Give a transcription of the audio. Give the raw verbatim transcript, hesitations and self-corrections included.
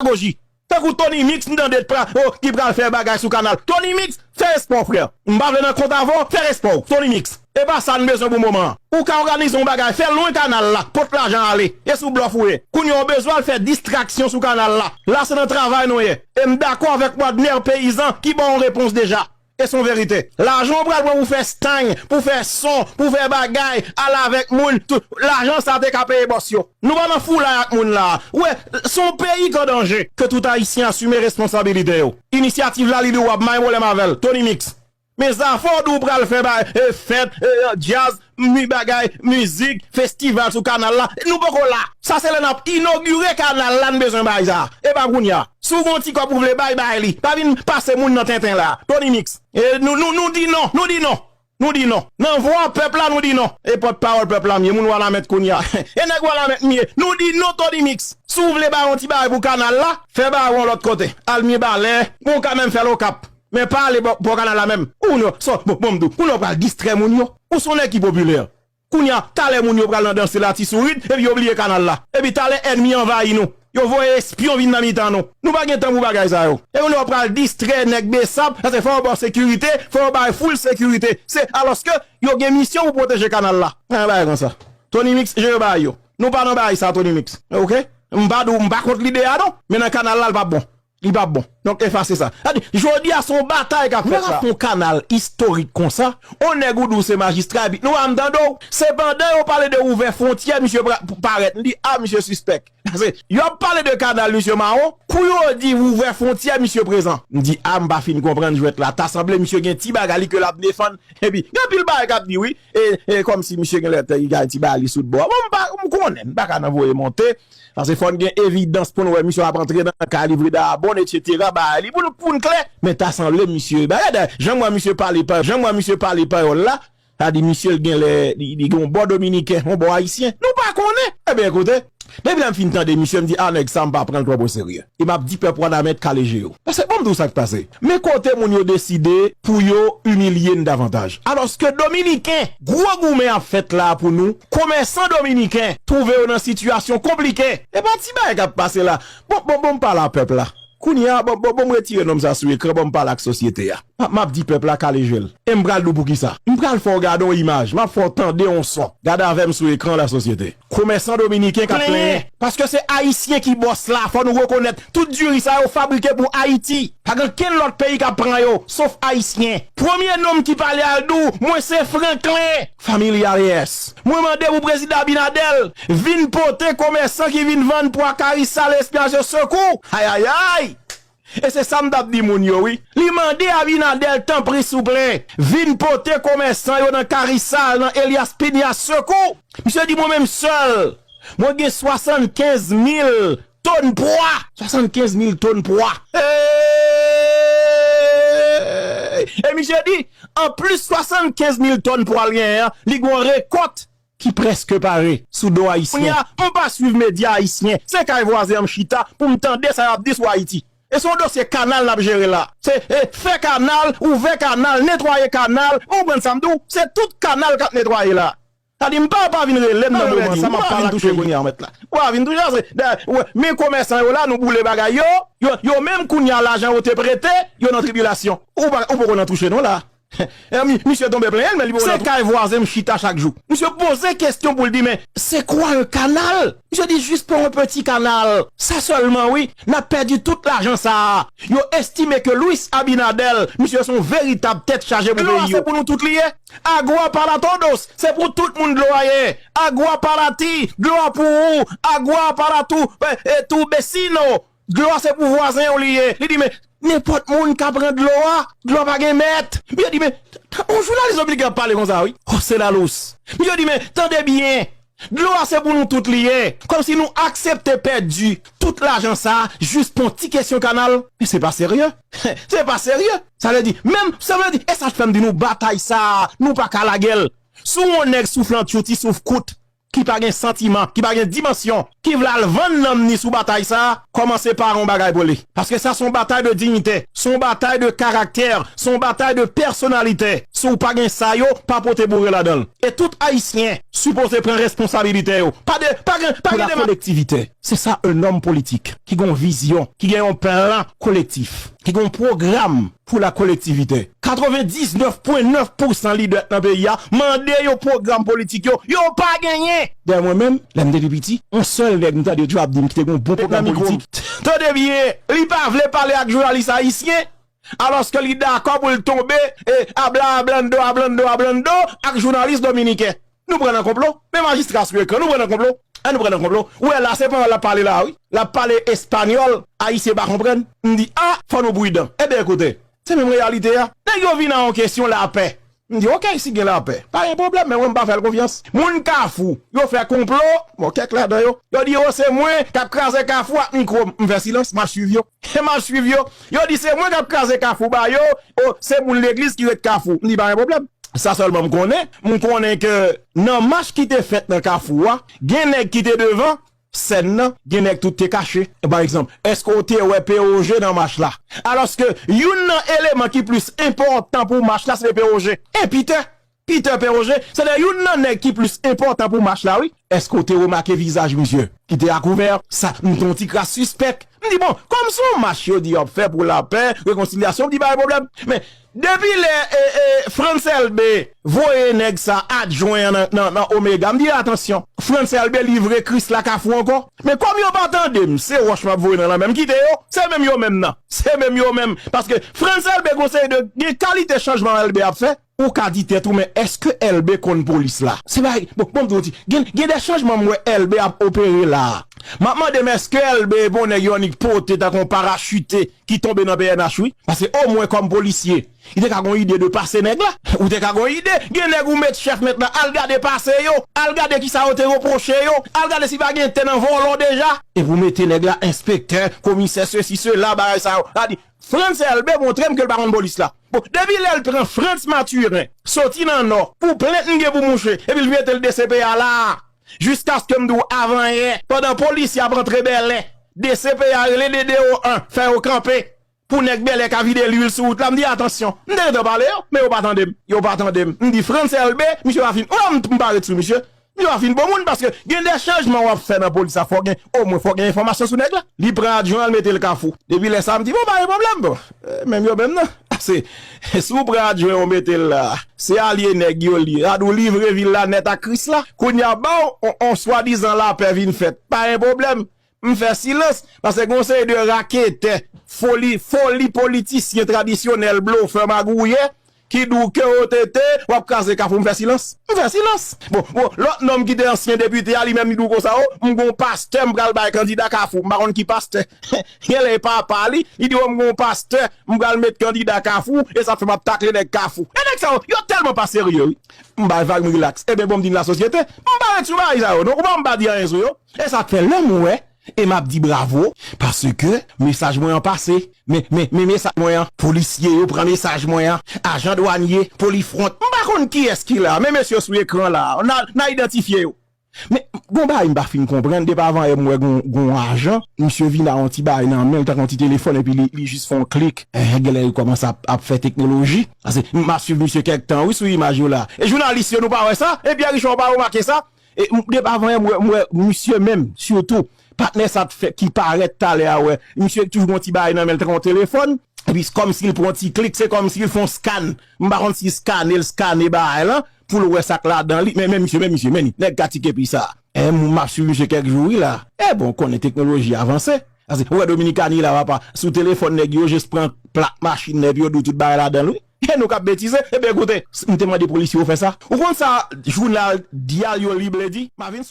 demagoji. Tankou Tony Mix, m tande pra, oh, ki pral fè bagay sou kanal. Tony Mix, fè espò, frè. M pa vle nan kont avè w, fè espò w, Tony Mix. E pa sa n bezwen pou moman an. Ou ka òganize yon bagay, fè lwen kanal la, kot lajan ale. E sou blòf ou ye. Kounye a w bezwen al fè distraksyon sou kanal la. La se nan travay nou ye. E m dakò avèk Wadner Peyizan ki ba w yon repons deja. E se yon verite. Lajan w pral pran pou fè stang, pou fè son, pou fè bagay, al avèk moun, tout. Lajan sa te ka peye bòs yo. Nou pa nan foulay ak moun la. Ou wè, se yon peyi k an danje. Ke tout Ayisyen asime responsabilite yo. Inisyativ la, li di w ap may pwoblèm avè l. Tony Mix. Men zafè w di w pral fè ba, e, fèt, e, djaz, mi bagay, mizik, festival sou kanal la. Nou poko la. Sa se lè n ap inogire kanal la n bezwen bay sa. E pa kounye a. Si w gen yon ti kòb ou vle bay, bay li. Pa vin pase moun nan tenten la. Tony Mix. E nou, nou, nou di non, nou di non. Nou di non. Nan vwa pèp la, nou di non. E pòtpawòl pèp la m ye, moun Wanament kounye a. E nèg Wanament m ye. Nou di non, Tony Mix. Si w vle bay yon ti bagay pou kanal la, fè bagay w yon lòt kote. Al Mibalè, bon, w ka menm fè l Okap. Men pa ale bò, bò kanal la menm. Ou non, sò, bon, bon, m di w, ou non pral distrè moun yo. Ou se yon nèg ki popilè. Kounye a, talè moun yo pral nan danse la, ti sourit, epi yo bliye kanal la. Epi talè ènmi anvayi nou. Yo voye espyon vin nan mitan nou. Nou pa gen tan pou bagay sa yo. Epi nou pral distrè nèg Besap, paske fò yo ba w sekirite, fò yo ba w full sekirite. Se, alòske yo gen misyon pou pwoteje kanal la. Nan bagay konsa. Tony Mix, jere bagay yo. Nou pa nan bagay sa, Tony Mix. Oke? M pa di w, m pa kont lide a non, men nan kanal la, l p ap bon. Li p ap bon. Donk, efase sa. Sa di, jodi a, se yon batay k ap fèt la. Lè w ap fè yon kanal istorik konsa, yon nèg ou di w se majistra, epi nou pa janm tande w. Se pandan yo pale de ouvè fwontyè, misye pra-, parèt. M di, a, misye sispèk. Paske yo ap pale de kanal, misye mawon. Kou yo di ouvè fwontyè, misye prezan. M di, a, m pa fin konprann jwèt la. Ta sanble misye gen ti bagay li ke l ap defann. Epi, gen anpil bagay k ap di, wi. E, e kòmsi misye genlè te gen ti bagay li sou bò. Bon, m pa, m konnen, m pa ka nan voye monte. Paske fò n gen evidans pou n wè misye ap antre nan kay li, vre dabòn, etsetera, bagay li, pou n, pou n klè. Men ta sanble misye, bagay dayè, jan m wè misye pale pa, jan m wè misye pale panyòl la, sa di misye l genlè, li, li gen yon bò dominiken, yon bò ayisyen. Nou pa konnen. Ebyen, koute, depi lè m fin tande misye, m di, a, nèg sa, m pa pran l twòp oserye. E m ap di pèp Wanament kale je yo. Paske, bon, m di w sa k pase. Men kote moun yo deside pou yo imilye n davantaj. Alòske Dominiken, gwo goumen ap fèt la pou nou, komèsan dominiken twouve yo nan sitiyasyon konplike. E pa ti bagay k ap pase la. Bon, bon, bon, m pale a pèp la. Kounye a, bon, bon, bon, m retire non m sa sou ekran, bon, m pale ak sosyete a. M ap, m ap di pèp la kale je l. E m pral di w poukisa. M pral fè w gade yon imaj, m ap fè w tande yon son. Gade avè m sou ekran, lasosyete. Komèsan dominiken k ap plenyen. Paske se Ayisyen ki bòs la, fò nou rekonèt. Tout diri sa yo fabrike pou Ayiti. Pa gen kenn lòt peyi k ap pran yo, sof Ayisyen. Premye nonm ki pale a l di w, mwen se Franklin Familiares. Mwen mande pou prezidan Abinader vin pote komèsan ki vin vann pwa Karisa Lespyaz yo sekou. Ayayay! E se sa m t ap di moun yo, wi. Li mande Abinader, tanpri, souple, vin pote komèsan yo nan Karisa, nan Elias Piña sekou. Misye di, mwen menm sèl, mwen gen swasannkenz mil tonn pwa. Swasannkenz mil tonn pwa. Hey! E misye di, anplis swasannkenz mil tonn pwa l genyen an, li gen yon rekòt ki prèske pare sou do ayisyen. Kounye a, m pa swiv medya ayisyen. Se kay vwazen an m chita pou m tande sa y ap di sou Ayiti. E se yon dosye kanal n ap jere la. Se, e, fè kanal, ouvè kanal, netwaye kanal. Ou konprann sa m di w? Se tout kanal k ap netwaye la. Sa di, m pa, pa vin rele m nan moman sa, m ap pale ak touche kounye a, mèt la. Ou pa vin touche, se, dayè, ou wè, men komèsan yo la, nou boule bagay yo. Yo, yo menm kounye a, lajan yo te prete, yo nan tribilasyon. Ou pa, ou poko nan touche non la. E, mi-, misye tonbe plenyen l, men li poko nan touche. Se kay vwazen m chita chak jou. Misye poze kesyon pou l di, men, c'est quoi un canal? Misye di, juste pour un petit canal. Sa sèlman, wi, n ap pèdi tout lajan sa a. Yo estime ke Luis Abinader, misye se yon veritab tèt chaje pou peyi yo. Dlo a se pou nou tout li ye. Agua para todos, se pou tout moun dlo a ye. Agua para ti, dlo a pou ou. Agua para tu, eh, eh, tu vecino. Dlo a se pou vwazen w li ye. Li di, men, nenpòt moun ka pran dlo a. Dlo a pa gen mèt. Misye di, men, yon jounalis dominiken ap pale konsa, wi. José Laluz. Misye di, men, tande byen. Dlo a se pou nou tout li ye. Kòmsi nou aksepte pèdi tout lajan sa a jis pou yon ti kesyon kanal. Men se pa serye. Se pa serye. Sa vle di, menm, sa vle di, e sa k fè m di nou batay sa a, nou pa ka lage l. Si w yon nèg souf lan tchou, ti souf kout, ki pa gen santiman, ki pa gen dimansyon, ki vle al vann nanm ni sou batay sa a, kòmanse pare yon bagay pou li. Paske sa se yon batay de diyite, se yon batay de karaktè, se yon batay de pèsonalite. Si w pa gen sa yo, pa pote boure ladan l. E tout Ayisyen sipoze pran responsabilite yo. Pa de, pa gen, pa gen dema- kolektivite. Se sa, un homme politique ki gen yon vizyon, ki gen yon plan kolektif, ki gen yon pwogram pou la kolektivite. Katrevendiznèf pwen nèf pousan lidè nan peyi a mande yo pwogram politik yo, yo pa genyen. Dèyè mwen menm, lè m te pi piti, yon sèl nèg m tande yo ap di m ki te gen yon bon pwogram politik. Tande byen, li pa vle pale ak jounalis ayisyen, alòske li dakò pou l tonbe e abla ablando, ablando, ablando ak jounalis dominiken. Nou pran nan konplo. Men majistra sou ekran, nou pran nan konplo. An nou pran nan konplo. Ou wè la, se pawòl l ap pale la, wi. L ap pale espanyòl, ayisyen pa konprann. M di, a, fò nou pridan. Ebyen, ekoute, se menm reyalite a. Nèg yo vin a yon kesyon lapè. M di, oke, si gen lapè, pa gen pwoblèm, men mwen, m pa fè l konfyans. Moun Kafou, yo fè konplo, bon, kèk ladan yo, yo di, o, se mwen k ap kraze Kafou ak mikwo m. M fè silans, m ap swiv yo. M ap swiv yo. Yo di, se mwen k ap kraze Kafou ba yo, o, se moun legliz ki ret Kafou. M di, pa gen pwoblèm. Sa sèlman m konnen, m konnen ke nan mach ki te fèt nan Kafou a, gen nèg ki te devan sèn nan, gen nèg tou te kache. Pa egzanp, èske w te wè P O G nan mach la? Alòske youn nan eleman ki plis enpòtan pou mach la, se te P O G. E Peter, Peter P O G, se te youn nan nèg ki plis enpòtan pou mach la, wi. Èske w te remake vizaj misye ki te akouvè? Sa, m te yon ti kras sispèk. M di, bon, kòm se yon mach yo di y ap fè pou lapè, rekonsilyasyon, m di, pa gen pwoblèm. Men, depi lè, e, e, Frantz Elbé voye nèg sa, adjwen an nan, nan, nan Omega, m di, atansyon, Frantz Elbé livre Krisla Kafou ankò. Men kòm yo pa tande m, se wòch m ap voye nan lanmè, m kite yo, se menm yo menm nan. Se menm yo menm. Paske Frantz Elbé gon seri de, gen kalite chanjman Elbé ap fè, ou ka di tèt ou, men èske Elbé konn polis la? Se bagay, bon, bon, m di w ti, gen, gen de chanjman m wè Elbé ap opere la. M ap mande m èske Elbé e bon nèg yo annik pote tankou yon parachite ki tonbe nan P N H, wi. Paske omwen kòm polisye, li te ka gon ide de pase nèg la. Ou te ka gon ide, gen nèg ou met chèf mentnan, al gade pase yo, al gade kisa yo te repwoche yo, al gade si pa gen tè nan vòlò deja. Epi w mete nèg la enspektè, komisè, sesi, sela, bagay sa yo. Sa di, Frantz Elbé montre m ke l pa konn polis la. Bon, depi lè l pran Frantz Mathurin, soti nan Nò, pou plent m gen pou mouche, epi l mete l D C P A la a, jiskaske m di w avanyè, pandan polisye ap antre Bèlè, D C P A rele de de o an, fè yo kanpe, pou nèg Bèlè ka vide lwil sou wout la, m di, atansyon, m te gentan pale yo, men yo pa tande m, yo pa tande m. M di, Frantz Elbé, misye pa fin, o, m, m pa ret sou misye. Yo a fin bon moun, paske gen de chanjman w ap fè nan polis la, fò gen, omwen fò gen enfòmasyon sou nèg la. Li pran adjwen an, l mete l Kafou. Depi lè sa, m di, bon, pa gen pwoblèm, bon. Eh, menm yo menm nan. Se, si w pran adjwen an, w mete l la, se alye nèg yo li. Rad ou livre vil la nèt ak Krisla. Kounye a, baw, on, on swadizan lapè vin fèt. Pa gen pwoblèm. M fè silans, paske gon seri de raketè, foli, foli politisyen tradisyonèl, blofè, magouyè, ki di w ke o tete, w ap kraze Kafou, m fè silans. M fè silans. Bon, bon, lòt nonm ki te ansyen depite a, li menm li di w konsa, o, m gon pastè, m pral bay kandida Kafou. M pa konn ki pastè. Genlè e papa li, li di w m gon pastè, m pral met kandida Kafou, e sa fè m ap takle nèg Kafou. E nèg sa yo, yo tèlman pa serye, wi. M bay vag, m rilaks. Ebyen, bon, m di n lasosyete, m pa ret sou bagay sa yo, non, ou pa m pa di anyen sou yo. E sa k fè lè m wè, e m ap di bravo, paske mesaj mwen an pase. Men, men, men mesaj mwen an, polisye yo pran mesaj mwen an, ajan dwanye, polifront, m pa konn kiyès ki la, men mesye sou ekran la, n a, n a idantifye yo. Men, gon bagay m pa fin konprann, depi avanyè m wè gon, gon ajan, misye vin a yon ti bagay nan men l, tankou yon ti telefòn, epi li, li jis fè yon klik. Enhen, genlè li kòmanse ap, ap fè teknoloji. Paske m ap swiv misye kèk tan, wi, sou imaj yo la. E jounalis yo, nou pa wè sa? E Pierre Richard, ou pa remake sa? E m, depi avanyè, m wè, m wè misye menm, sitou, patnè sa t fè, ki parèt talè a, wè. Misye toujou gon ti bagay nan men l, tankou yon telefòn. Epi, kòmsi l pran yon ti klik, se kòmsi l fè yon scan. M pa konn si skane l skane bagay lan, pou l wè sa k ladan li. Men, men misye, men misye, men li, nèg Katy Kepri sa. E m, m ap swiv misye kèk jou, wi, la. E bon, konnen teknoloji avanse. Paske, ou wè Dominikani la, papa, sou telefòn nèg yo, jis pran plak machin nan, epi yo di w tout bagay ladan l, wi. E nou k ap betize. Ebyen, koute, m te mande polisye yo fè sa. Ou konn sa jounal Dial yo li vle di? M a vin sou